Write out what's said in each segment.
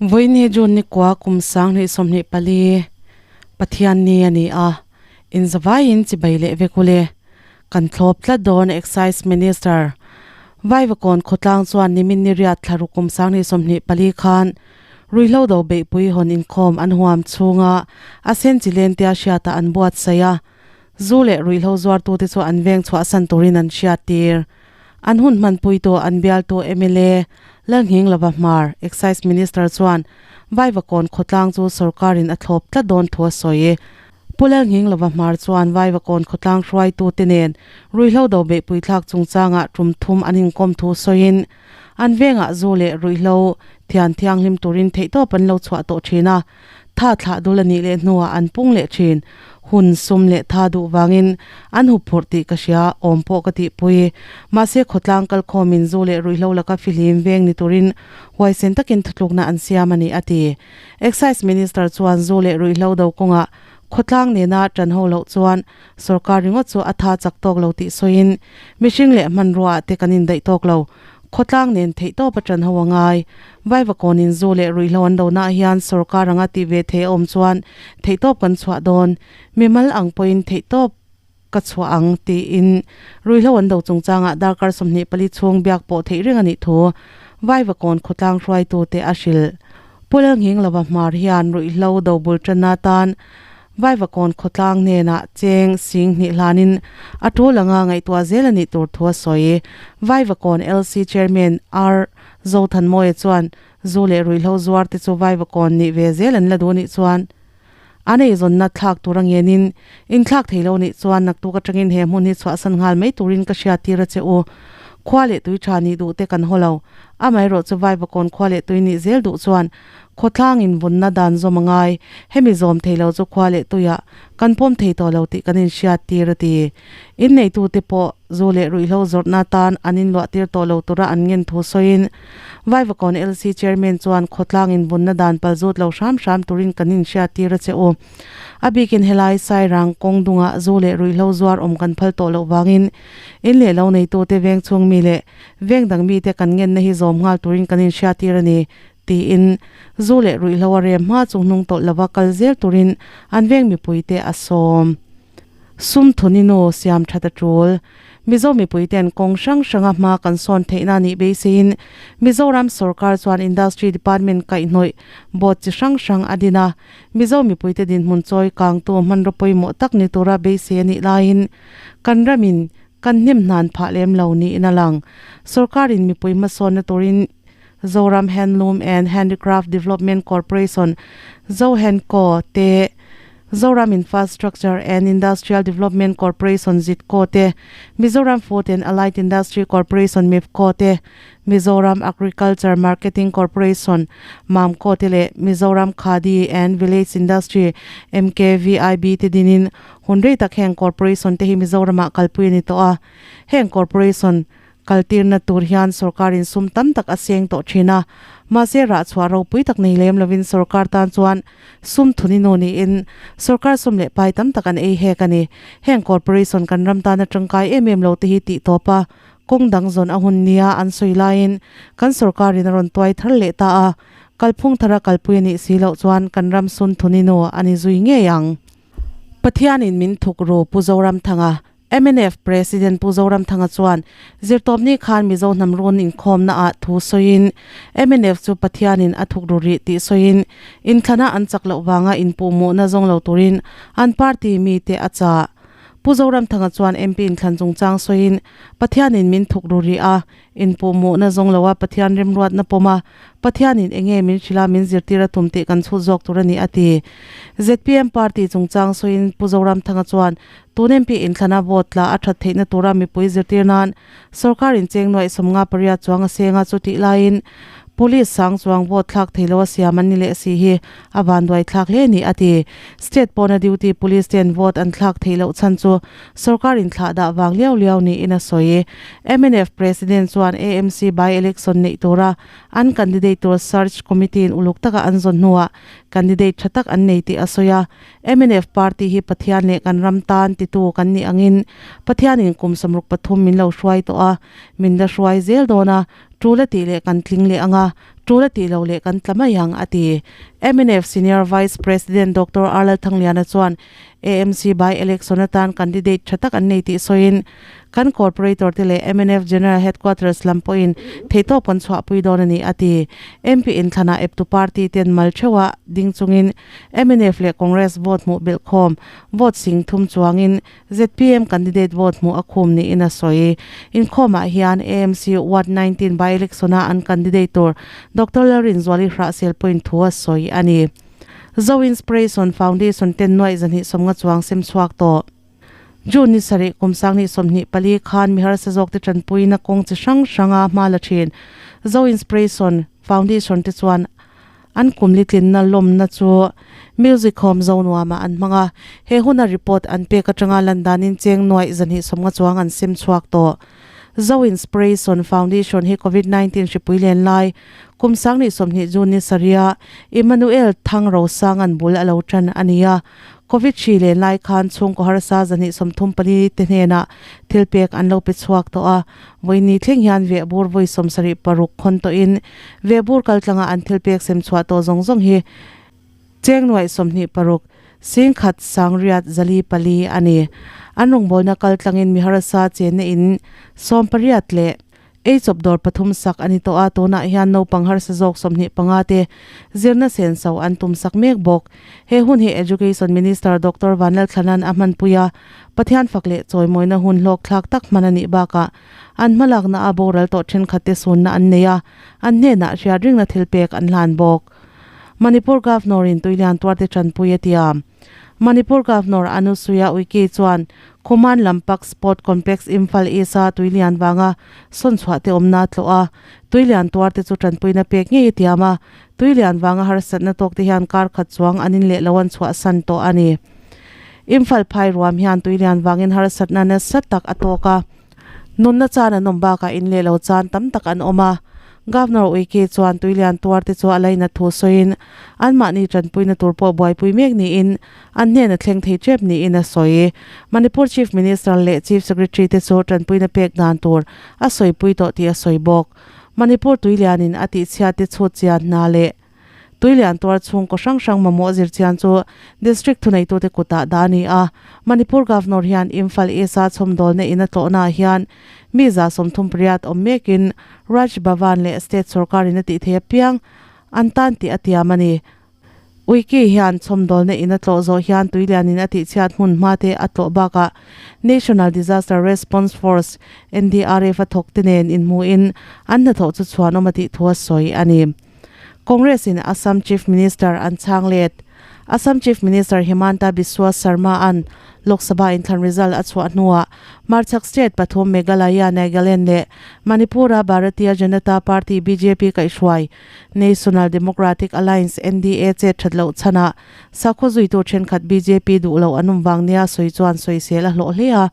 Vawiin hi June ni kua kum 2024 Pathianni a ni a, inzavaiin chibai leh vek ule. Kan thlawp tlat dawn Excise Minister Vaivakawn khawtlang chuan nimin ni riat thla ruk kum 2024 khan ruihhlo do beihpui hawn inkhawm an huam chhunga a sen chi len tia hriatah an buatsaih a, zu leh ruihhlo zuartute chu an veng chhuahsan turin an hriattir. An hun hmanpuitu an bialtu mla Lalnghinglova Hmar, Excise Minister chuan Vaivakawn khawtlang chu sorkarin a thlawp tlat dawn thu a sawi. Pu Lalnghinglova Hmar chuan Vaivakawn khawtlang hruaitute nen ruihhlo do beihpui thlak chungchangah tum thum an inkawm thu sawiin an vengah zu leh ruihhlo thian thianghlim turin theihtawp an lo chhuah tawh thin a. Tha thlah dul a nih leh hnuah an pung leh thin. Hun sum leh tha duh vangin an hup phurh tih ka hria, awm pawh ka tihpui. Mahse khawtlang kalkhawmin zu leh ruihhlo laka fihlim veng ni turin huaisen takin thutlukna an siam a ni, a ti. Excise Minister chuan zu leh ruihhlo do kawngah khawtlang nena tan ho loh chuan sorkar ringawt chu a tha chak tawk lo tih sawiin mihring leh hmanruaah te kan indaih tawk lo. Khawtlang nen theihtawp a ṭan ho a ngai. Vaivakawnin zu leh ruihhlo an donaah hian sorkar anga tih ve thei a awm chuan theihtawp kan chhuah dawn. Mimal ang pawhin theihtawp ka chhuah ang tiin ruihhlo an do chungchangah darkar 24 chhung biak pawh theih reng a nih thu Vaivakawn khawtlang hruaitute a hrilh. Pu Lalnghinglova Hmar hian ruihhlo do bul ṭanna tan Vaivakawn khawtlang hnenah cheng sing hnih hlanin a tul anga ngaihtuah zel a nih tur thu a sawi. Vaivakawn LC Chairman R Zothanmawia chuan zu leh ruihhlo zuar te chu Vaivakawn nih ve zel an la duh nih chuan an eizawnna thlak tur a ngenin inthlak thei lo nih chuan naktuk atangin he hmun hi chhuahsan nghal mai turin ka hriattir a che u. Khua leh tui tha nih duh te kan haw lo. Amaherawh chu Vaivakawn khua leh tui nih zel duh chuan Khawtlang in vunna dan zawm a ngai. Hemi zawm thei lo chu khua leh tuiah kan pawm thei tawh lo tih kan inhriat tir a ti. Inneitute pawh zu leh ruihhlo zawrhna tan an inluah tir tawh lo tura an ngen thu sawiin Vaivakawn LC Chairman chuan khawtlang in vunna dan pal zut lo hram hram turin kan inhriat tir a che u. A bikin helai Sairang kawng dungah zu leh ruihhlo zuar awm kan phal tawh loh vangin in leh lo neitute veng chhung mi leh veng dang mite kan ngenna hi zawm nghal turin kan inhriat tir a ni. tiin zu leh ruihhlo a rem hma chu hnung tawlh lova kal zel turin an veng mipuite a sawm. Sum thuni nu siam that a tul. Mizo mipuiten kawng hrang hranga hma kan sawn theihna nih beiseiin Mizoram sorkar chuan Industry Department kaihhnawih board chi hrang hrang a din a. Mizo mipuite dinhmun chawi kangtu hmanraw pawimawh tak ni tura beisei a nih laiin kan ramin kan hnem hnan phah lem lo niin a lang. Sorkarin mipui hmasawnna turin Zoram Handloom and Handicraft Development Corporation, Zohandco, te, Zoram Infrastructure and Industrial Development Corporation, ZIDCO, te, Mizoram Food and Allied Industry Corporation, MIFCO, te, Mizoram Agriculture Marketing Corporation, MAMCO, te leh Mizoram Khadi and Village Industry, MKVIB, te dinin hun rei tak heng corporation te hi Mizoramah kalpui a ni tawh a. Heng corporation Kaltirna tur hian sorkarin sum tam tak a seng tawh thin a, mahse rah chhuah ropui tak nei lem lovin sorkar tan chuan sum thuni nu niin sorkar sum leh pai tam tak an ei hek a ni. Heng corporation kan ram tana tangkai em em lo te hi tih tawp a, kawng dang zawn a hun nia an sawi laiin kan sorkarin a rawn tuai thar leh ta a, kalphung thara kalpui a nih si loh chuan kan ram sun thuni nu a ni zui ngei ang. Pathianin min thuk ru Pu Zoramthanga Mnf President Pu Zoramthanga chuan zirtawpni khan Mizo hnam run inkhawmna ah thu sawiin mnf chu Pathianin a thuk ru rih tih sawiin inthlana an chak loh vanga inpuhmawhna zawng lo turin an party mite a chah. Pu Zoramthanga chuan MP inthlan chungchang sawiin Pathianin min thuk ru rih a, inpuhmawhna zawng loa Pathian remruatna pawm a, Pathianin enge min hrilh a min zirtir a tum tih kan chhut zawk tur a ni a ti. Zpm party chungchang sawiin Pu Zoramthanga chuan Tun MP inthlana vote tla a that theihna tura mipui zirtir nan sorkar incheng nuaih 58 chuang a seng a, chutih laiin Police sang chuang vote thlak thei lo a siam an ni leh si hi a vanduai thlak hle ni a ti. State pawna duty police ten vote an thlak theih loh chhan chu sorkar inthlah dah vang liau liau niin a sawi. Mnf President chuan AMC by election neih tura an candidate tur search committee in uluk taka an zawn hnuah candidate tha tak an nei tih a sawi a. Mnf party hi Pathian leh kan ram tan titu kan nih angin Pathianin kum 63 min lo hruai tawh a, min la hruai zel dawn a, tul a tih leh kan tling leh ang a, Tul a tih loh leh kan tla mai ang, a ti. Mnf Senior Vice President Doctor R Lalthangliana chuan AMC by election atan candidate tha tak an nei tih sawiin, Kan corporator te leh mnf General Headquarters lam pawhin theihtawp kan chhuahpui dawn a ni, a ti. MP inthlanah eptu party ten mal theuha ding chungin mnf leh Congress vote hmuh belhkhawm vote sing thum chuangin zpm candidate vote hmuh a khum niin a sawi. Inkhawmah hian AMC Ward 19 by-election-a an candidate tur Doctor Lalrinzuali Hrahsel pawhin thu a sawi a ni. Zo Inspiration Foundation ten nuaih zahnih sawmnga chuang sem chhuak tawh. June ni sarih kum sanghnih 24 khan mi harsa zawkte tanpuina kawng chi hrang hranga hma la thin Zo Inspiration Foundation te chuan An kum litlinna lawmna chu Music Home Zonuamah an hmang a, he huna report an pek atanga lan danin cheng nuaih zahnih sawmnga chuang an sem chhuak tawh. Zo Inspiration Foundation hi Covid 19 hripui len lai kum sanghnih 20 June ni sarih-a Emmanuel Thang Rosanga'n bul a lo tan a ni a, Covid hri len lai khan chhungkaw harsa zahnih 34 te hnenah thil pek an lo pe chhuak tawh a, vawiin thleng hian vehbur vawi 76 khawn tawhin vehbur kaltlanga an thil pek sem chhuah tawh zawng zawng hi cheng nuaih 26 singkhat sangriat zali pali a ni. An rawngbawlna kaltlangin mi harsa chenna in 18 leh Ei chawp dawr pathum sak a ni tawh a, tunah hian naupang harsa zawk 25 te zirna senso an tum sak mek bawk. He hun hi Education Minister Doctor Vanlalthlanan a hmanpui a, Pathian fak leh chawimawina hun hlawkthlak tak hman a nih bakah an hmalakna a boral tawh thenkhat te sunna an nei a, an hnenah hriatringna thil pek an hlan bawk. Manipur Governor-in Tuilian tuarte tanpui a tiam. Manipur Governor Anusuiya Uikey chuan Khuman Lampak Sport Complex Imphal East-a tuilian vanga sawnchhuah te awmna a tlawh a, tuilian tuar te chu tanpuina pek ngei a tiam a, tuilian vanga harsatna tawk te hian kar khat chuang an in leh lo an chhuahsan tawh a ni. Imphal phai ruam hian tuilian vangin harsatna nasa tak a tawk a. Nunna chan an awm bakah in leh lo chan tam tak an awm a. Governor Uike chuan tuilian tuar te chu a lainat thu sawiin anmahni tanpuina tur pawh buaipui mek niin an hnena thleng thei tep niin a sawi. Manipur Chief Minister leh Chief Secretary te chu tanpuina pek dan tur a sawipui tawh tih a sawi bawk. Manipur tuilianin a tihchhiat te chhut chian hna leh Tuilian tuar chhungkaw hrang hrang mamawh zirchian chu District thuneitute kutah dah a ni a. Manipur Governor hian Imphal East-a chhawmdawlna in a tlawhnaah hian mi 38 awm mekin Raj Bhavan leh State sorkarin a tih theih apiang an tan tih a tiam a ni. Uiki hian chhawmdawlna in a tlawh zawh hian tuilianin a tihchhiat hmun hmate a tlawh bakah National Disaster Response Force, NDRF, a thawkte nen inhmuhin an hnathawh chu chhuanawm a tih thu a sawi a ni. Congress in Assam Chief Minister an chhang let. Assam Chief Minister Himanta Biswa Sarma an Lok Sabha inthlan result a chhuah hnuah Hmarchhak state pathum Meghalaya, Nagaland leh Manipur a Bharatiya Janata Party, bjp, kaihhruai National Democratic Alliance, NDA, chet that loh chhanah sakhaw zuitu thenkhat bjp duh loh an awm vang nia sawi chuan sawisel a hlawh hle a.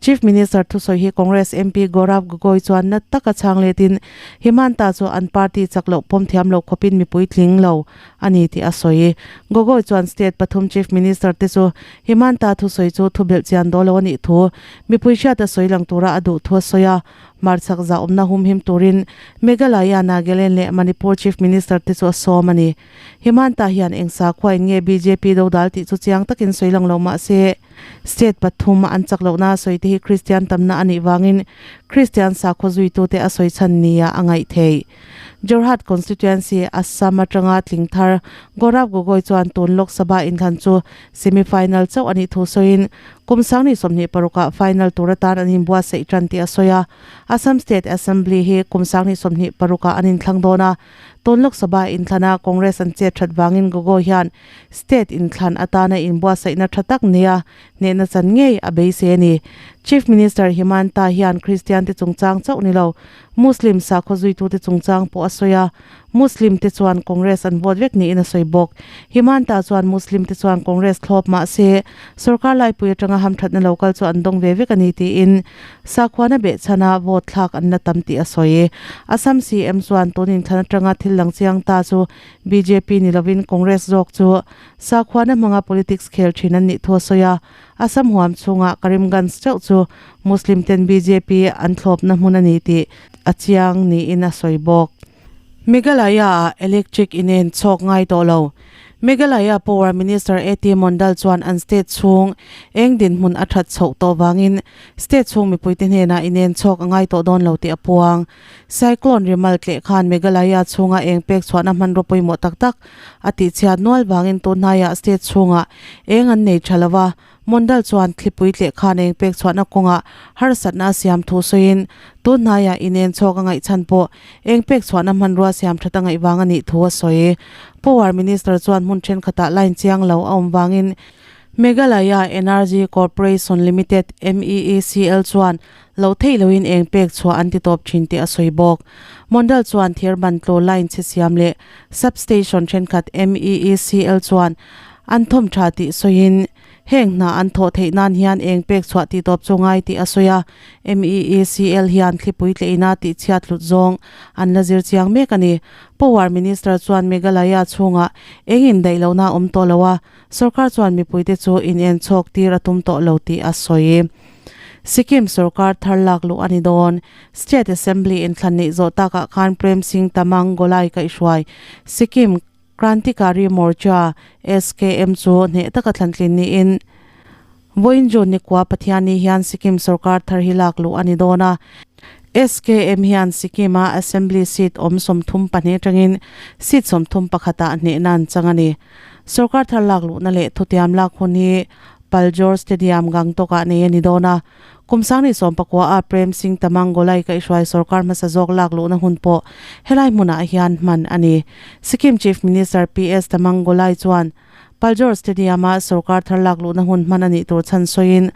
Chief Minister thusawi hi Congress MP Gaurav Gogoi chuan nat taka chhang letin Himanta chu an party chak loh pawm thiam loh khawpin mipui tling lo a ni tih a sawi. Gogoi chuan state pathum Chief Minister te chu Himanta thusawi chu thu belh chian daw lo a nih thu mipui hriata sawi lang tura a duh thu a sawi a. Hmarchhak zahawmna humhim turin Meghalaya, Nagaland leh Manipur Chief Minister te chu a sawm a ni. Himanta hian eng sakhuain nge bjp dodal tih chu chiang takin sawi lang lo mah se, State pathum an chak lohna a sawi te hi Kristian tamna a nih vangin Kristian sakhaw zuitute a sawi chhan nia a ngaih theih. Jorhat constituency, Assam atanga tling thar Gaurav Gogoi chuan tun Lok Sabha inthlan chu semi final chauh a nih thu sawiin kum sangni 26 ah final tur atan an inbuatsaih tan tih a sawi a. Assam State Assembly hi kum sangni 26 ah an inthlang dawn a. Tun Lok Sabha inthlana Congress an chet that vangin Gogoi hian State inthlan atana inbuatsaihna tha tak nia hnehna chan ngei a beisei a ni. Chief Minister Himanta hian Kristian te chungchang chauh ni lo, Muslim sakhaw zuitute chungchang pawh a sawi a. Muslim te chuan Congress an vote vek niin a sawi bawk. Himanta chuan Muslim te chuan Congress thlawp mah se, sorkar laipui atanga hamthatna lo kal chu an dawng ve vek a ni tiin sakhuana behchhana vote thlak an la tam tih a sawi. Assam CM chuan tun inthlan atanga thil lang chiang ta chu Bjp ni lovin Congress zawk chu sakhuana hmanga politics khel thin an nih thu a sawi a, Assam huam chhungah Karimganj chauh chu Muslim ten bjp an thlawpna hmun a ni tih a chiang niin a sawi bawk. Meghalaya-ah electric inen chhawk ngai tawh lo. Meghalaya Power Minister AT Mondal chuan an state chhung eng dinhmun a that chhoh tawh vangin state chhung mipuite hnenah inen chhawk a ngai tawh dawn lo tih a puang. Cyclone Remal tleh khan Meghalaya chhunga eng pek chhuahna hmanraw pawimawh tak tak a tihchhiat nual vangin tunhnaiah state chhungah eng an nei tha lo va, Mondal chuan thlipui tleh khan eng pek chhuahna kawngah harsatna a siam thu sawiin tun hnaiah inen chhawk a ngaih chhan pawh eng pek chhuahna hmanrua siam that a ngaih vang a nih thu a sawi. Power Minister chuan hmun thenkhatah line chiang lo a awm vangin Meghalaya Energy Corporation Limited, MEECL, chuan loh theih loin eng pek chhuah an ti tawp thin tih a sawi bawk. Mondal chuan thir ban tlaw line chhe siam leh substation thenkhat MEECL chuan an thawm tha tih sawiin heng hna an thawh theih nan hian eng pek chhuah tih tawp chu ngai tih a sawi a. MEECL hian thlipui tleina tih chhiat hlut zawng an la zir chiang mek a ni. Power Minister chuan Meghalaya chhungah eng indaih lohna a awm tawh lo a, sorkar chuan mipuite chu inen chhawk tir a tum tawh lo tih a sawi. Sikkim sorkar thar lak luh a ni dawn. State Assembly inthlan neih zawh takah khan Prem Singh Tamang Golai kaihhruai Sikkim Krantikari Morcha, SKM, chu hneh taka thlantlin niin vawiin June nikua Pathianni hian Sikkim sorkar thar hi lak luh a ni dawn a. SKM hian Sikkim-a Assembly seat awm 32 atangin seat 31 ah hnehna an chang a ni. Sorkar thar lak luhna leh thutiam lak hun hi Paljor Stadium, Gangtok-ah nei a ni dawn a. Kum sangni 19 a Prem Singh Tamang Golai kaihhruai sorkar hmasa zawk lak luhna hun pawh helai hmunah hian hman a ni. Sikkim Chief Minister PS Tamang Golai chuan Paljor Stadium-a sorkar thar lak luhna hun hman a nih tur chhan sawiin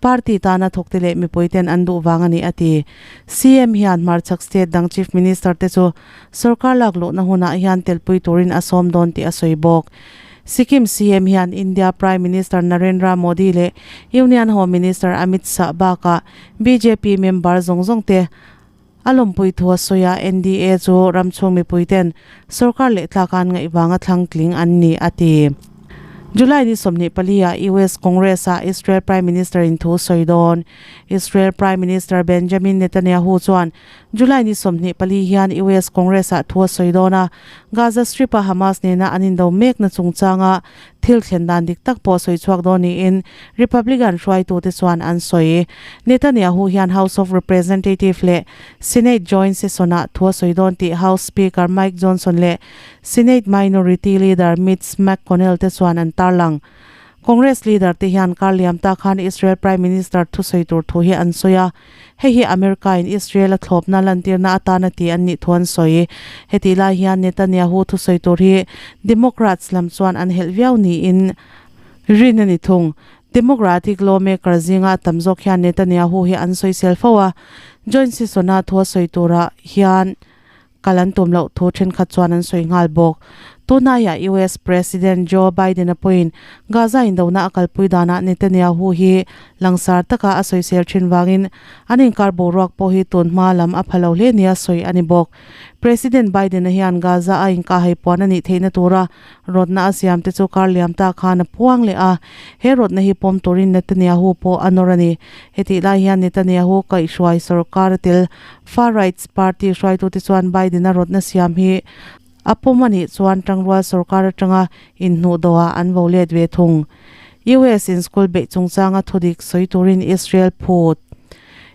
party tana thawkte leh mipuiten an duh vang a ni a ti. CM hian hmarchhak state dang Chief Minister te chu sorkar lak luhna hunah hian telpui turin a sawm dawn tih a sawi bawk. Sikkim CM hian India Prime Minister Narendra Modi leh Union Home Minister Amit Shah bakah bjp member zawng zawng te a lawmpui thu a sawi a, NDA chu ram chhung mipui ten sorkar leh tlak an ngaih vanga thlang tling an ni a ti. July ni 24 ah US Congress ah Israel Prime Minister in thu sawi dawn. Israel Prime Minister Benjamin Netanyahu chuan July ni 24 hian US Congress ah thu a sawi dawn a, Gaza Strip a Hamas nena an indo mekna chungchanga thil thlen dan dik tak pawh sawi chhuak dawn niin Republican hruaitute chuan an sawi. Netanyahu hian House of Representative leh Senate joint session ah thu a sawi dawn tih House Speaker Mike Johnson leh Senate Minority Leader Mitch McConnell te chuan an tarlang. Congress leader te hian kar liam ta khan Israel Prime Minister thusawi tur thu hi an sawi a, hei hi America in Israel a thlawpna lantirna atana ti an nih thu an sawi. Hetih lai hian Netanyahu thusawi tur hi Democrats lam chuan an helh viau niin rin a ni thung. Democratic lawmaker zinga a tam zawk hian Netanyahu hi an sawisel fo a, Joint Session-a thu a sawi turah hian Kal an tum loh thu thenkhat chuan an sawi nghal bawk. Tunaiah US President Joe Biden-a pawhin Gaza indona a kalpui danah Netanyahu hi langsar taka a sawisel thin vangin an inkar boruak pawh hi tun hma lam a pha lo hle nia sawi a ni bawk. President Biden-a hian Gaza a inkahhai puan a nih theihna tura rawtna a siam te chu kar liam ta khan a puang leh a, he rawtna hi pawm turin Netanyahu pawh a nawr a ni. Hetih lai hian Netanyahu kaihhruai sorkar a tel Far Rights Party hruaitute chuan Biden-a rawtna siam hi a pawm a nih chuan tangrual sorkar atanga inhnuh dawhah an vo let ve thung. US in school beih chungchanga thudik sawi turin Israel phut.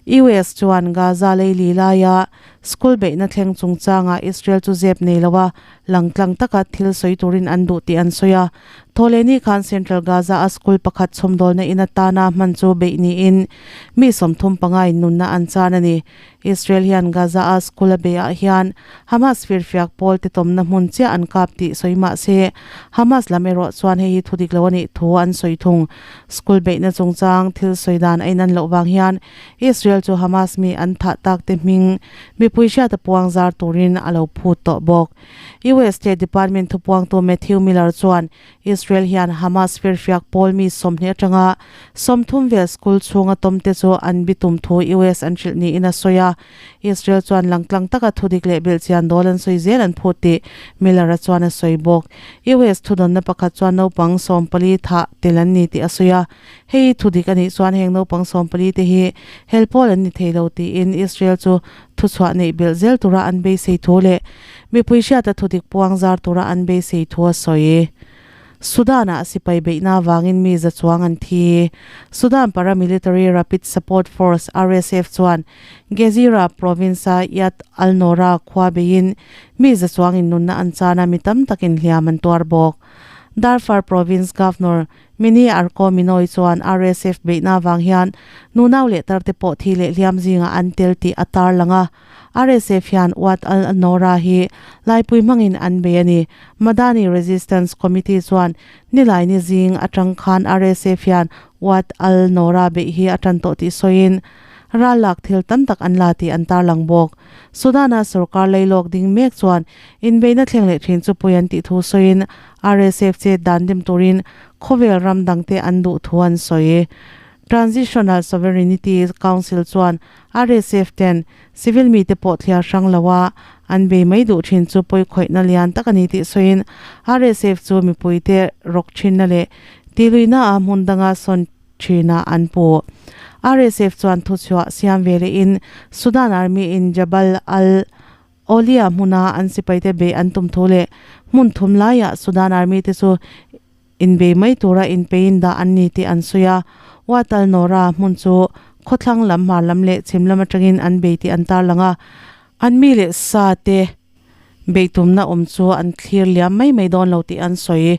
US chuan Gaza leili laia school beihna thleng chungchanga Israel chu zep nei loa langtlang taka thil sawi turin an duh tih an sawi a. Thawhlehni khan Central Gaza a school pakhat chhawmdawlna in atana hman chu beih niin mi 35 in nunna an chan a ni. Israel hian Gaza a school a beihah hian Hamas firfiak pawl te tawmna hmun chiah an kap tih sawi mah se Hamas lam erawh chuan hei hi thu dik lo a nih thu an sawi thung. School beihna chungchang thil sawi dan a inan loh vang hian Israel chu Hamas mi an thah tak te hming mipui hriata puang zar turin a lo phut tawh bawk. US State Department thupuangtu Matthew Miller chuan Israel hian Hamas firfiak pawl mi 20 atanga 30 vel school chhunga tawmte chu an bitum thu US an hrilh niin a sawi a. Israel chuan langtlang taka thudik leh belhchian dawl an sawi zel an phut tih Miller-a chuan a sawi bawk. US thudawnna pakhat chuan naupang 14 thah tel an ni tih a sawi a. Hei thudik a nih chuan heng naupang 14 te hi hel pawl an ni thei lo tiin Israel chu. thuchhuah neih belh zel tura an beisei thu leh mipui hriata thudik puang zar tura an beisei thu a sawi. Sudan-ah sipai beihna avangin mi za chuang an thi. Sudan paramilitary Rapid Support Force, RSF, chuan Gezira province-a Yat al-Nora khua beiin mi za chuangin nunna an chan a, mi tam takin hliam an tuar bawk. Darfur province governor Mini Arko Minoi chuan RSF beihna avang hian nunau leh tarte pawh thi leh hliam zingah an tel tih a tarlang a. RSF hian Wad al-Nora hi laipui hmangin an bei a ni. Madani Resistance Committee chuan Nilaini zing atang khan RSF hian Wad al-Nora beih hi a tan tawh tih sawiin ral lak thil tam tak an la tih an tarlang bawk. Sudan-a sorkar leilawk ding mek chuan inbeihna thleng leh thin chu pui an tih thu sawiin RSF chet dan dim turin khawvel ram dangte an duh thu an sawi. Transitional Sovereignty Council chuan RSF ten civil mite pawh thliar hrang lo a, an bei mai duh thin chu pawikhawihna lian tak a ni tih sawiin RSF chu mipuite rawk thinna leh tihluihna ah hmun danga sawn thinah an puh. RSF chuan thuchhuah siam ve lehin Sudan Army in Jabal al Awliya hmuna an sipaite beih an tum thu leh hmun thum laiah Sudan Army te chu inbei mai tura inpeiin dah an ni tih an sawi a. Watal Nora hmun chu khawthlang lam hmar lam leh chhim lam atangin an bei tih an tarlang a. An mi leh sa te beih tumna awm chu an thlir liam mai mai dawn lo tih an sawi.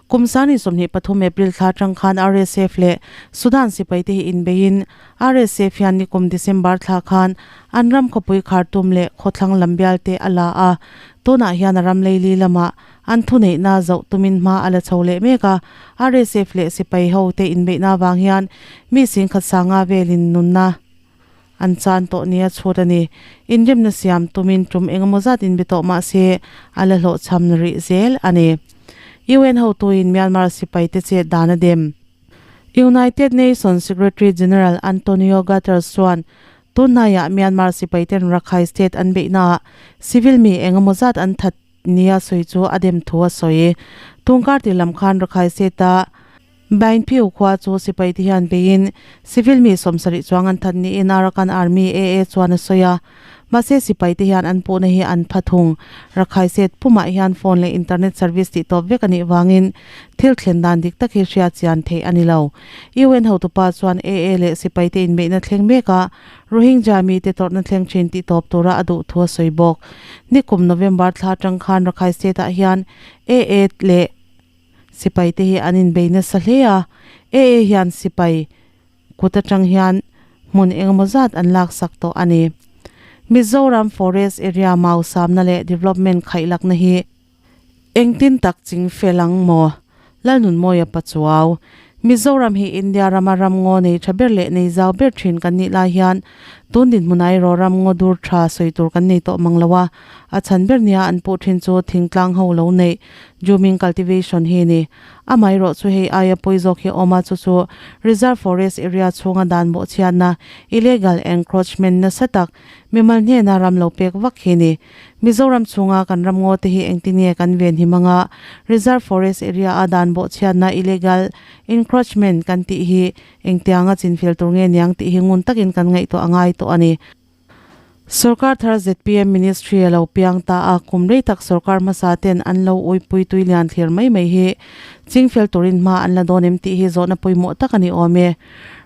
Kum sani 23 April thla atang khan RSF leh Sudan sipaite hi inbeiin RSF hian nikum December thla khan an ram khawpui Khartoum leh khawthlang lam bialte a la a, tunah hian a ram leili lamah an thuneihna zoh tumin hma a la chho leh mek a. RSF leh sipai ho te inbeihna avang hian mi singkhat sanga velin nunna an chan tawh nia chhut a ni. Inremna siam tumin tum engemaw zat inbe tawh mah se a la hlawhchham rih zel a ni. UN hotuin Myanmar sipaite chet dan a dem. United Nations Secretary General Antonio Guterres chuan tunhnaiah Myanmar sipaiten Rakhine State an beihnaah civil mi engemaw zat an that nia sawi chu a dem thu a sawi. Tungkar tih lam khan Rakhine State-a Bainphiu khua chu sipaite hian beiin civil mi 70 chuang an that niin Arakan Army, AA, chuan a sawi a. Mahse sipaite hian an puhna hi an pha thung. Rakhai set pumah hian phone leh internet service tih tawp vek a nih vangin thil thlen dan dik tak hi hriat chian theih a ni lo. UN hotupa chuan AA leh sipaite inbeihna thleng mek a, Rohingya mite tawrhna thleng thin tih tawp tura a duh thu a sawi bawk. Nikum November thla atang khan Rakhai State-ah hian AA leh sipaite hi an inbei nasa hle a, AA hian sipai Kut atang hian hmun engemaw zat an laksak tawh a ni. Mizoram Forest Area mau samna leh development khaihlakna hi engtin tak ching fel ang maw? Lalnunmawia Pachuau, Mizoram hi India rama ramngaw nei tha ber leh nei zau ber thin kan nih lai hian tun dinhmunah erawh ramngaw dur tha sawi tur kan nei tawh mang lo a, a chhan ber nia an puh thin chu thingtlang ho lo neih Zooming cultivation hi a ni. Amaherawh chu hei aia pawi zawk hi a awm a, chu chu Reserve Forest Area chhunga dan bawhchhiatna, illegal encroachment, nasa tak mimal hnena ram lo pek vak hi a ni. Mizoram chhunga kan ram ngaw te hi engtin nge kan ven him anga Reserve Forest Area a dan bawhchhiatna, illegal encroachment, kan tih hi engtianga chinfel tur nge niang tih hi ngun takin kan ngaihtuah a ngai tawh a ni. Sorkar thar zpm Ministry a lo piang ta a, kum rei tak sorkar hmasa ten an lo uipui tui lian thlir mai mai hi chingfel turin hma an la dawn em tih hi zawhna pawimawh tak a ni awm e.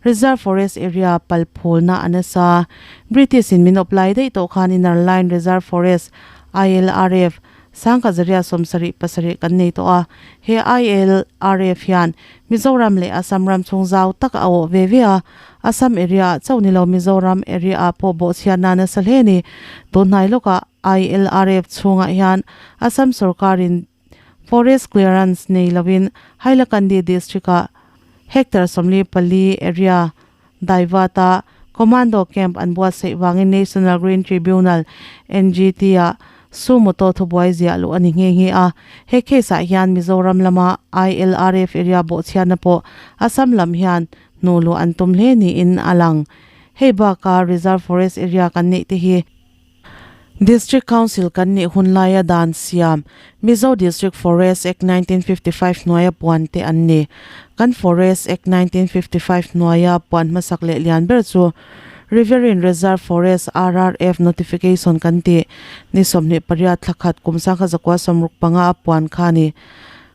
Reserve Forest Area pal phulna a nasa. British in min awp lai daih tawh khan Inner Line Reserve Forest, ILRF, Sangkhat zaria 77 kan nei tawh a, he ILRF hian Mizoram leh Assam ram chhung zau tak a awh ve ve a, Assam area ah chauh ni lo Mizoram area ah pawh bawhchhiat na nasa hle a ni. Tun hnai lawkah ILRF chhungah hian Assam sorkarin Forest Clearance nei lovin Hailakandi district ah hectare 44 area Daivata Commando Camp an buatsaih vangin National Green Tribunal, NGT, ah Sumoto thubuai ziah luh a ni nghe nghe a. He case ah hian Mizoram lama ILRF area bawhchhiatna pawh Assam lam hian hnuh luh an tum hle niin a lang. Hei baka Reserve Forest area kan neih te hi District Council kan nih hun laia dan siam Mizo District Forest Act 1955 hnuaia puan te an ni. Kan Forest Act 1955 hnuaia puan hmasak leh lian ber chu Riverine Reserve Forest, RRF, notification kan tih ni 28 thla khat kum 1965 a puan kha a ni.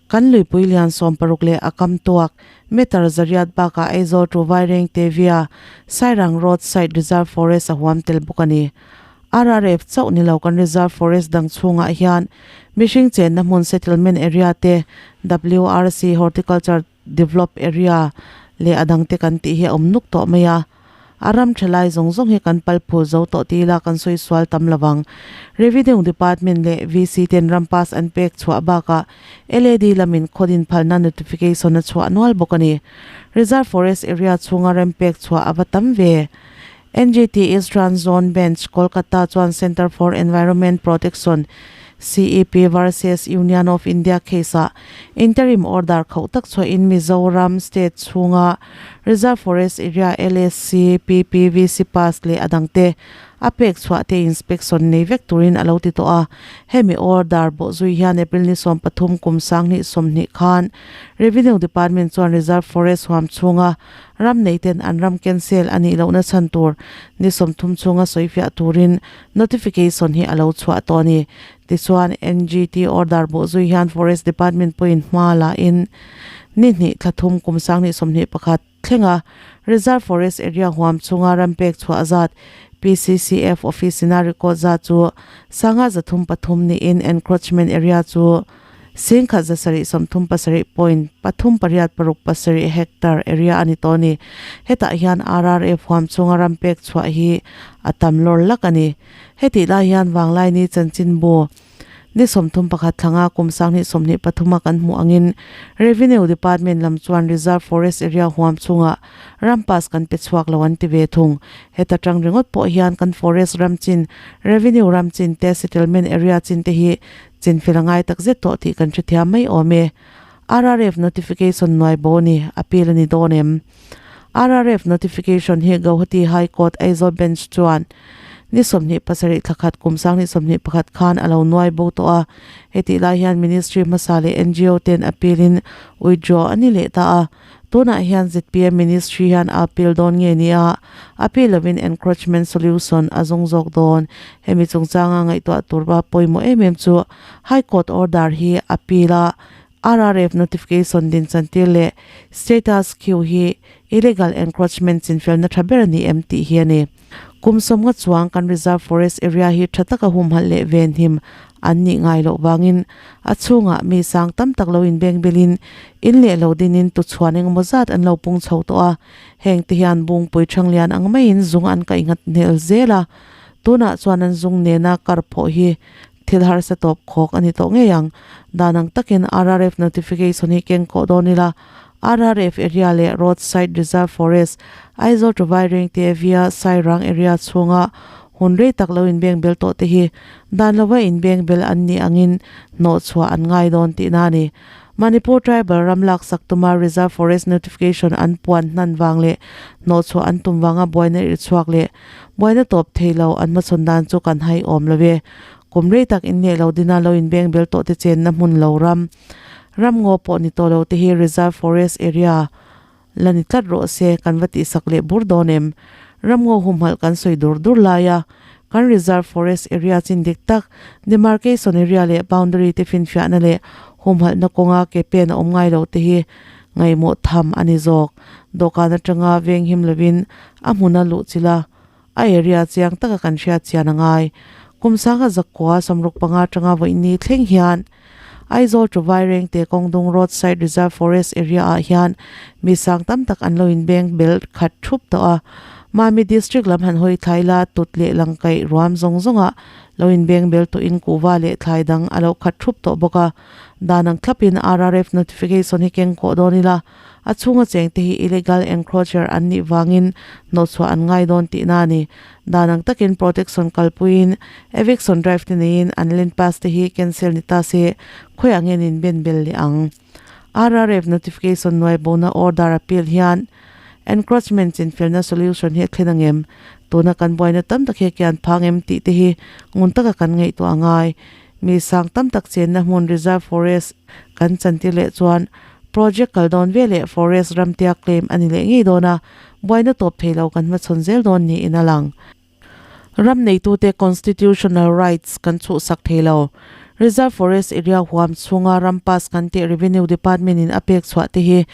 Kan luipui lian 60 leh a kam tuak meter 800 bakah Aizawl to Vairengte via Sairang Road side Reserve Forest a huam tel bawk a ni. RRF chauh ni lo kan Reserve Forest dang chhungah hian mihring chenna hmun settlement area te, WRC Horticulture Develop Area leh a dangte kan tih hi a awm nuk tawh mai a. A ram tha lai zawng zawng hi kan pal phul zo tawh ti ila kan sawi sual tam lo vang. Revenue Department leh VC ten ram pass an pek chhuah bakah LAD lamin khawdin phalna notification a chhuah nual bawk a ni. Reserve Forest Area chhunga rem pek chhuah a va tam ve. NGT Eastern Zone Bench, Kolkata chuan Centre for Environment Protection, CEP, versus Union of India case-ah interim order khauh tak chhuahin Mizoram state chhunga Reserve Forest Area, LSC, PPVC pass leh a dangte a pek chhuah te inspection nei vek turin a lo ti tawh a. Hemi order bawhzui hian April ni 13 kum 2020 khan Revenue Department chuan Reserve Forest huam chhunga Ram neiten an ram cancel a nih lohna chhan tur ni 30 chhunga sawifiah turin notification hi a lo chhuah tawh a ni. Tichuan, NGT order bawhzui hian Forest Department pawhin hma la in ni hnih thla thum kum 2021 thlenga Reserve Forest Area huam chhunga ram pek chhuah zat PCCF office ina record zat chu 503 niin encroachment area chu Singkhat 737 point pathum pariat paruk pasarih hectare area a ni tawh a ni. Hetah hian RRF huam chhunga ram pek chhuah hi a tam lawr lak a ni. Hetih lai hian Vanglaini chanchinbu ni 31 thlanga kum 2023 a kan hmuh angin Revenue Department lam chuan Reserve Forest Area huam chhungah ram pass kan pe chhuak lo an ti ve thung. Heta tang ringawt pawh hian kan forest ram chin, revenue ram chin te, settlement area chin te hi Chinfel a ngai tak zet tawh tih kan hrethiam mai awm e. RRF notification nuai bo ni appeal a ni dawn em? RRF notification hi Gauhati High Court Aizawl Bench chuan ni 27 thla khat kum 2021 khan a lo nuai bo tawh a. Hetih lai hian Ministry hmasa leh NGO ten appeal in withdraw a ni leh ta a. Tunah hian zpm Ministry hian a appeal dawn nge nia, appeal lovin encroachment solution a zawng zawk dawn. Hemi chungchanga ngaihtuah tur va pawimawh em em chu High Court order hi appeal a, RRF notification din chantir leh status quo hi illegal encroachment chinfelna tha ber a ni em tih hi a ni. Kum sawmnga chuang kan Reserve Forest area hi tha taka humhalh leh venhim an nih ngai loh vangin a chhungah mi sang tam tak lo inbeng belin in leh lo dinin tuchhuan engemaw zat an lo pung chho tawh a, heng te hian bungpui thanglian ang maiin zung an kaih nghat hnel zel a, tunah chuan an zung nena kar phawh hi thil harsa tawp khawk a ni tawh ngei ang. Dan ang takin RRF notification hi keng kawh dawn ila, RRF area leh Road Side Reserve Forest, Aizawl to Vairengte via Sairang area chhunga hun rei tak lo inbeng bel tawh te hi dan lova inbeng bel an nih angin hnawh chhuah an ngai dawn tihna a ni. Manipur Tribal ram laksak tuma Reserve Forest Notification an puan hnan vang leh hnawh chhuah an tum vanga buaina irhchhuak leh buaina tawp thei lo an hmachhawn dan chu kan hai awm lo e. Kum rei tak inleh lo dina lo inbeng bel tawh te chenna hmun lo ram Ramngaw pawh ni tawh lo te hi Reserve Forest Area la ni tlat rawh se kan va tihsak leh bur dawn em? Ramngaw humhalh kan sawi dur dur lai a, kan Reserve Forest Area chin dik tak Demarcation Area leh Boundary te finfiahna leh humhalhna kawnga ke pen a awm ngai lo te hi ngaihmawh tham a ni zawk. Dawhkan atanga venghim lovin a hmuna luh chilh a, a area chiang taka kan hriat chian a ngai. Kum 1965 atanga vawiini thleng hian Aizawl to Vairengte kawngdung Road Side Reserve Forest area ah hian mi sang tam tak an lo inbeng bel khat thup tawh a. Mami District lam han hawi thlai la tut leh langkaih ruam zawng zawngah lo inbeng bel tawhin kuhva leh thlai dang a lo khat thup tawh bawk a. Dan ang thlapin RRF notification hi keng kawh dawn ila A chhunga chengte hi illegal encroacher an nih vangin hnawhchhuah an ngai dawn tihna a ni. Dan ang takin protection kalpuiin eviction drive te neiin an land pass te hi cancel ni ta se khawiah nge nin ben bel leh ang. RRF notification nuai bona order appeal hian encroachment chinfelna solution hi a thlen ang em? Tuna kan buaina tam tak hi a kian phang em tih te hi ngun taka kan ngaihtuah a ngai. Mi sang tam tak chenna hmun reserve forest kan chantir leh chuan Project kal dawn veleh forest ramtia claim a ni leh ngei dawn a, buaina tawp thei lo kan hmachhawn zel dawn niin a lang. Ram neitute constitutional rights kan chhuhsak thei lo. Reserve Forest Area huam chhunga ram pass kan tih Revenue Department in a pek chhuah te hi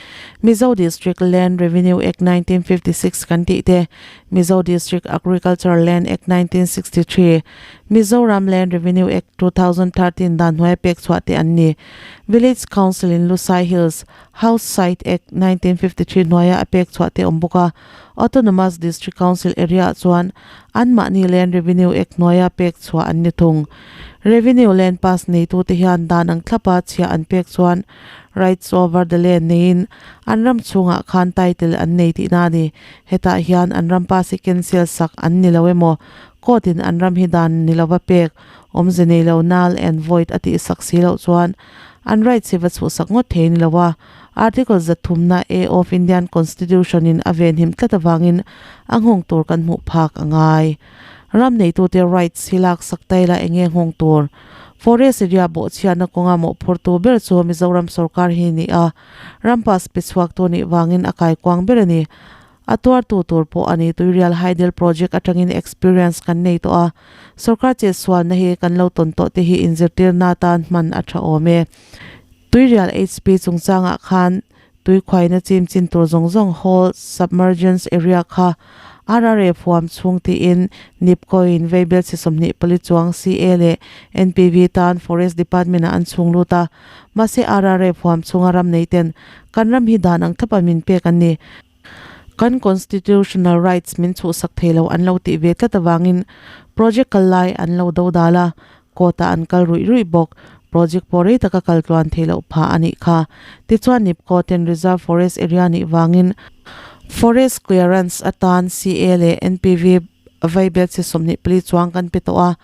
Mizo District Land Revenue Act 1956 kan tih te, Mizo District Agricultural Land Act 1963, Mizoram Land Revenue Act 2013 dan hnuaia pek chhuah te an ni. Village Council in Lusai Hills House Site Act 1953 hnuaia a pek chhuah te awm bawk a. Autonomous District Council area ah chuan anmahni Land Revenue Act hnuaia pek chhuah an ni thung. Revenue Land Pass neitute hian dan ang thlapa chhiah an pek chuan Rights over the Land neiin an ram chhungah khan title an nei tihna a ni. Hetah hian an ram pass hi cancel sak an ni lo emaw, court in an ram hi dan ni lova pek awmze nei lo null and void a tihsak si loh chuan an rights hi va chhuhsak ngawt thei a ni lo a. Article zathumna A of Indian Constitution in a venhim tlat avangin a nghawng tur kan hmuh phak a ngai. Ram neitute rights hi laksak ta ila enge nghawng tur? Forest area bawhchhiatna kawnga mawhphurtu ber chu Mizoram sorkar hi ni a, ram pass pe chhuaktu nih vangin a kaikuang ber a ni. A tuartu tur pawh a ni. Tuirial Hydel Project atangin experience kan nei tawh a, sorkar chetsualna hi kan lo tawn tawh te hi inzirtirna atan hman a tha awm e. Tuirial HP chungchangah khan tui khuaina chim chin tur zawng zawng whole submergence area kha RRA phuam chhung tiin Nipco in veibel chi 24 chuang CA leh NPV tan Forest Department ah an chhung lut a, mahse RRA phuam chhunga ram nei ten kan ram hi dan ang thlapa min pek an ni. Kan constitutional rights min chhuhsak thei lo an lo tih ve tlat avangin project kal lai an lo do dal a, court ah an kal ruih ruih bawk. Project pawh rei taka kal tluan thei loh phah a nih kha. Tichuan Nipco ten reserve forest area nih vangin forest clearance atan CA leh NPV vaibel chi 24 chuang kan pe tawh a,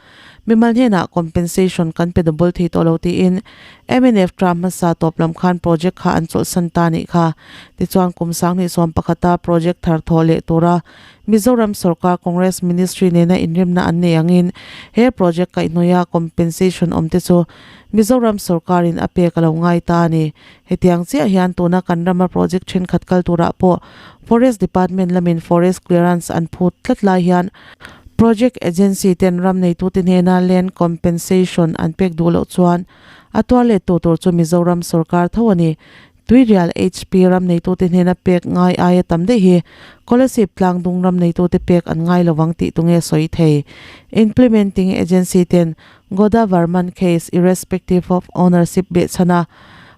mimal hnenah compensation kan pe double thei tawh lo tiin mnf term hmasa tawp lam khan project kha an chawlhsan ta nih kha. Tichuan kum 2011a project thar thawh leh tura Mizoram sorkar Congress Ministry nena inremna an nei angin he project kaihhnawia compensation awm te chu Mizoram sorkarin a pek a lo ngai ta a ni. Hetiang chiah hian tuna kan rama project thenkhat kal turah pawh Forest Department lamin forest clearance an phut tlat lai hian project agency ten ram neitute hnena land compensation an pek duh loh chuan a tuar let tu tur chu Mizoram sorkar tho a ni. Tuirial HP ram neitute hnena pek ngai aia tam daih hi Kolasib tlangdung ram neitute pek an ngai lovang tih tunge sawi thei. Implementing agency ten Godavarman case irrespective of ownership behchhana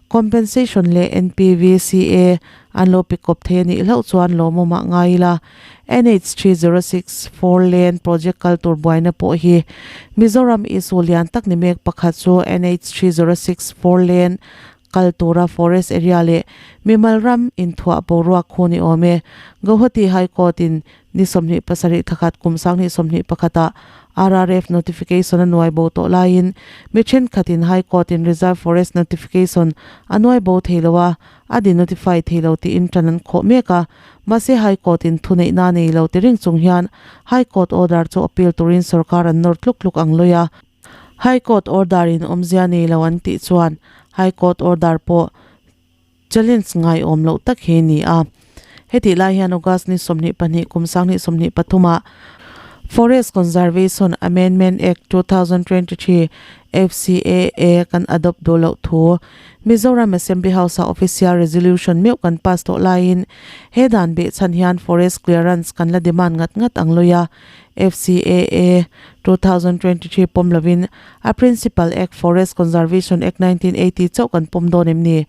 compensation leh NPVCA an lo pe kawp thei a nih hlauh chuan lawmawmah ngai ila. NH 306 four lane project kal tur buaina pawh hi Mizoram issue lian tak ni mek pakhat chu NH 306 four lane kal tura forest area leh mimal ram inthuah boruak khu ni awm e. Guwahati High Court in Ni 27 thakhat kum 2021 ah RRF notification a nuai bo tawh laiin mi thenkhatin High Court in Reserve Forest notification a nuai bo thei lo a, a denotify thei lo tiin tan an khawh mek a. Mahse High Court in thuneihna nei lo ti ring chung hian High Court order chu appeal turin sorkar an nawr tluk tluk ang lawi a. High Court order in awmzia nei lo an tih chuan High Court order pawh Challenge ngaiawm loh tak hi a ni a. Hetih lai hian August ni 22 kum 2023 ah Forest Conservation Amendment Act 2023, FCAA, kan adopt duh loh thu Mizoram Assembly House ah official resolution meuh kan pass tawh laiin he dan behchhan hian forest clearance kan la demand ngat ngat ang lawi a. FCAA 2023 pawm lovin a Principal Act Forest Conservation Act 1980 chauh kan pawm dawn em ni?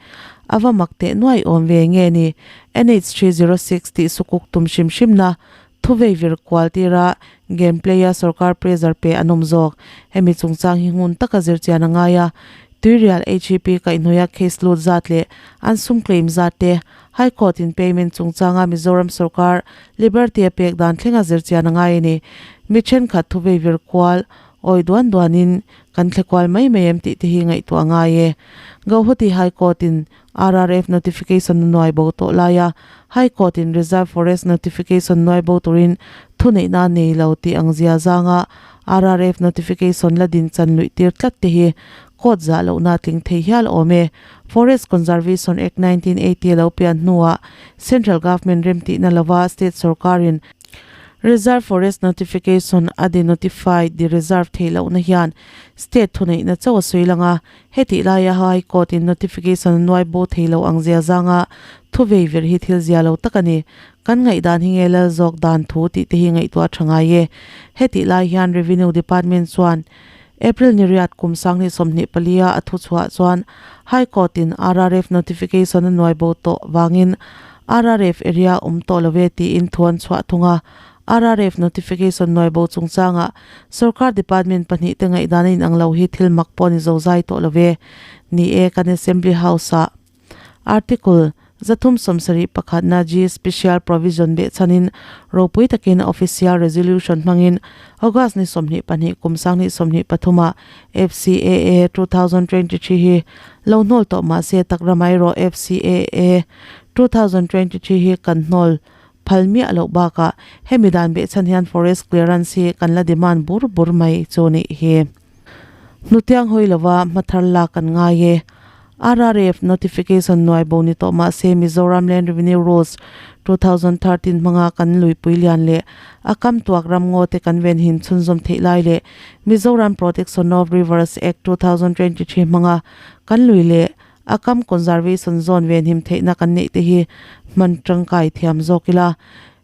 A va mak teh nuai awm ve nge ni? NH 306 tih sukuk tum hrim hrimna thuvei vir kual tira game play-a sorkar pressure pe an awm zawk. Hemi chungchang hi ngun taka zirchian a ngai a, Tuirial HEP kaihhnawia case lut zat leh an sum claim zat te High Court in payment chungchanga Mizoram sorkar liberty a pek dan thlenga zirchian a ngai a ni. Mi thenkhat thuvei vir kual awi duan duanin kan thle kual mai mai em tih te hi ngaihtuah a ngai e. Gauhati High Court in RRF notification a nuai bo tawh laia High Court in Reserve Forest notification nuai bo turin thuneihna nei lo tih ang zia zanga RRF notification la din chan luih tir tlat te hi. Court zah lohna a tling thei hial awm e. Forest Conservation Act 1980 a lo pian hnuah Central Government remtihna lova State sorkarin Reserve Forest Notification a denotify, de-reserve, theih lohna hian State thuneihna chauh a sawi lang a, hetih laia High Court in notification a nuai bo thei lo ang zia zanga thu vei vir hi thil zia lo tak a ni. Kan ngaihdan hi nge lal zawk dan thu tih te hi ngaihtuah a tha ngai e. Hetih lai hian Revenue Department chuan April ni riat kum 2024 a a thu chhuah chuan High Court in RRF notification a nuai bo tawh vangin RRF area awm tawh lo e tiin thu an chhuah thung a. RRF notification nuai bo chungchangah sorkar department pahnihte ngaihdan a inang lo hi thil mak pawh ni zozai tawh lo ve. Ni e, kan Assembly House-ah Article 371 G Special Provision behchhanin ropui takin Official Resolution hmangin August ni 22 kum 2023 ah FCAA 2023 hi lo hnawl tawh mahse takramah erawh FCAA 2023 hi kan hnawl phal miah loh bakah hemi dan behchhan hian Forest Clearance hi kan la demand bur bur mai chu nih hi. Hnutiang hawi lova hmathar lak kan ngai e. RRF notification nuai bo ni tawh mahse Mizoram Land Revenue Rules 2013 hmanga kan luipui lian leh a kam tuak ram ngaw te kan venhim chhunzawm theih lai leh Mizoram Protection of Rivers Act 2023 hmanga kan lui leh a kam conservation zone venhim theihna kan neih te hi hman tangkai thiam zawk ila.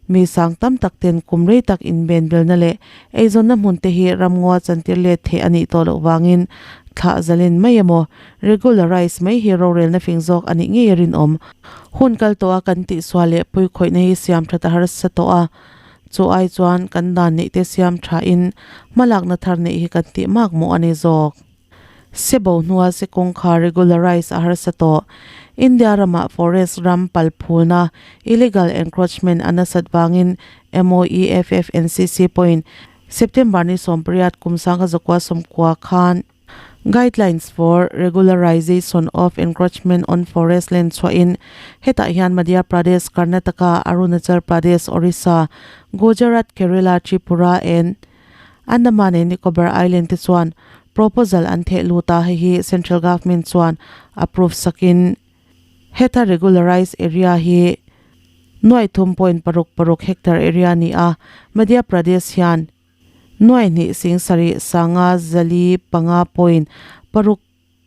Mi sang tam tak ten kum rei tak inbenbelna leh eizawnna hmun te hi ramngaw chantir let theih a nih tawh loh vangin thlah zalen mai emaw regularize mai hi rorelna fing zawk a nih ngei a rinawm. Hun kal tawh a kan tihsual leh puikhawihna hi siam that a harsa tawh a, chu ai chuan kan dan neih te siam tha in hmalakna thar neih hi kan tih mak mawh a ni zawk. Sebo hnua se kawngkhar regularize a harsa tawh. India ramah forest ram pal phulna, illegal encroachment, a nasat vangin MOEFFNCC pawhin September ni 18 kum 1990 khan Guidelines for Regularization of Encroachment on Forest Land chhuahin hetah hian Madhya Pradesh, Karnataka, Arunachal Pradesh, Orissa, Gujarat, Kerala, Tripura and Andaman and Nicobar Island te chuan proposal an theh lut a, hei hi Central Government chuan approve sakin heta regularised area hi nuai thum point paruk paruk hectare area a ni a, Madhya Pradesh hian nuai hnih sing sarih sanga zali panga point paruk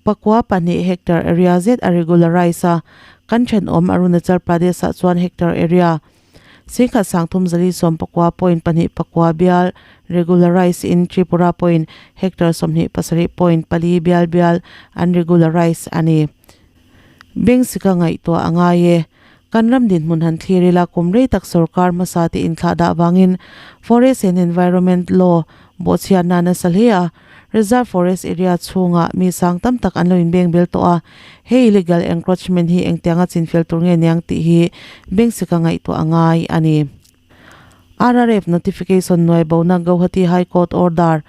Pakua pahnih hectare area zet a regularize a, kan thenawm Arunachal Pradesh ah chuan hectare area singkhat sangthum zali sawm pakua point pahnih pakua bial regularize in Tripura pawhin hectare 27 point pali bial bial an regularize a ni. Bengsika ngaihtuah a ngai e. Kan ram dinhmun han thlir ila kum rei tak sorkar hmasa te inthlah dah vangin Forest and Environment Law bawhchhiatna a nasa hle a, Reserve Forest area chhungah mi sang tam tak an lo inbeng bel tawh a, he illegal encroachment hi engtianga chinfel tur nge niang tih hi bengsika ngaihtuah a ngai a ni. RRF notification nuai bona Gauhati High Court order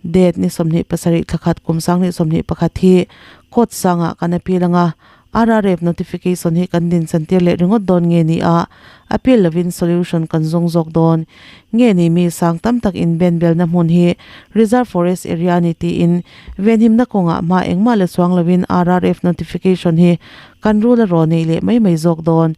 date ni 27 thlakhat kum 2021 hi court sangah kan appeal anga RRF notification hi kan din chantir leh ringawt dawn nge ni a, appeal lovin solution kan zawng zawk dawn nge ni mi sang tam tak inben belna hmun hi reserve forest area a ni tiin venhimna kawngah hma engmah la chuang lovin RRF notification hi kan rule a raw neih leh mai mai zawk dawn.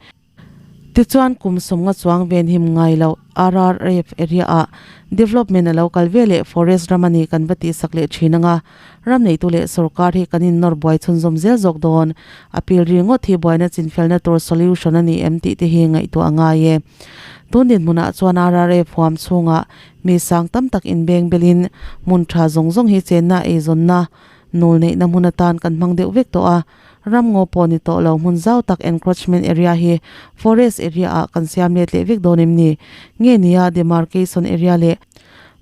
Tichuan kum sawmnga chuang venhim ngai loh RRF area ah development a lo kal ve leh forest ram a ni kan va tihsak leh thin anga ram neitu leh sorkar hi kan innawr buai chhunzawm zel zawk dawn. Appeal ri ngawt hi buaina chinfelna tur solution a ni em tih te hi ngaihtuah a ngai e. Tun dinhmunah chuan RRF huam chhungah mi sang tam tak inbeng belin hmun tha zawng zawng hi chenna eizawnna nul neihna hmun atan kan hmang deuh vek tawh a. Ram ngaw pawh ni tawh lo hmun zau tak encroachment area hi forest area ah kan siam let leh vek dawn em ni? Nge nia demarcation area leh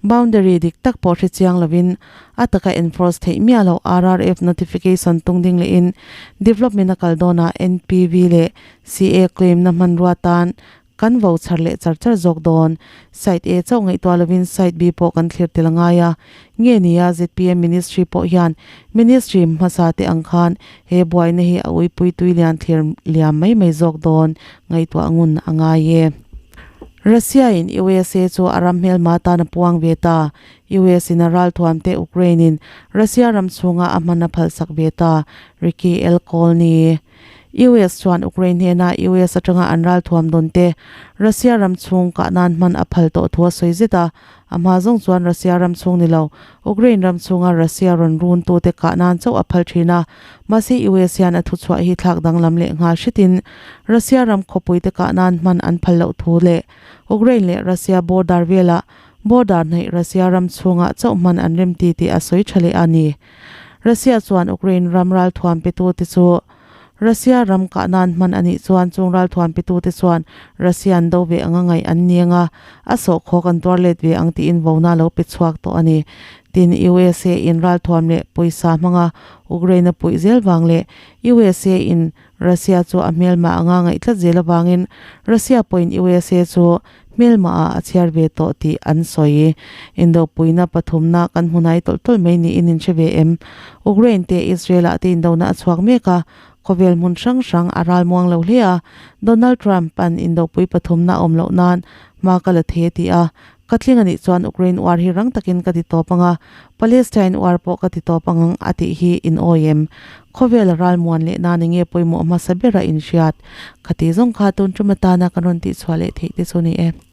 boundary dik tak pawh hre chiang lovin a taka enforce theih miah loh RRF notification tung ding lehin development a kal dawnah NPV leh CA claim na hmanrua tan Kan vo chhar leh char char zawk dawn. Site A chauh ngaihtuah lovin Site B pawh kan thlir tel a ngai a. Nge nia zpm Ministry pawh hian Ministry hmasa te ang khan he buaina hi a uipui tui lian thlir liam mai mai zawk dawn ngaihtuah ngun a ngai e. Russia in USA chu a ram hmelma tan a puang ve ta. US in a ralthuam te Ukraine in Russia ram chhunga a hman a phalsak ve ta. Ricky L. Colney. US chuan Ukraine hnena US atanga an ralthuam dawn te Russia ram chhung kah nan hman a phal tawh thu a sawi zet a. A hma zawng chuan Russia ram chhung ni lo, Ukraine ram chhunga Russia rawn run tute kah nan chauh a phal thin a. Mahse US hian a thuchhuah hi thlak danglam leh nghal hretin Russia ram khawpuite kah nan hman an phal loh thu leh Ukraine leh Russia border velah border hnaih Russia ram chhungah chauh hman an rem ti tih a sawi tha leh a ni. Russia chuan Ukraine ram ralthuam petute chu Russia ram kah nan hman a nih chuan chung ralthuam petute chuan Russia an do ve anga ngaih an ni anga a sawhkhawk an tuar let ve ang tiin vona lo pe chhuak tawh a ni. Tin, USA in ralthuam leh pawisa hmanga Ukraine a puih zel vang leh USA in Russia chu a hmelma anga ngaih tlat zel avangin Russia pawhin USA chu hmelma ah a chhiar ve tawh tih an sawi. Indopuina pathumna kan hmu hnai tawlh tawlh mai niin in hre ve em? Ukraine te Israel ah te indona a chhuak mek a, khawvel hmun hrang hrang a ral muang lo hle a, Donald Trump an indopui pathumna a awm loh nan hma ka la thei a ti a, Ka tling a nih chuan Ukraine war hi rang takin ka ti tawp ang a, Palestine war pawh ka ti tawp ang ang a tih hi in awi em? Khawvel a ral muan leh nan enge pawimawh hmasa bera in hriat? Khati zawng kha tun tum atana kan rawn tihchhuah leh theih te chu ni e.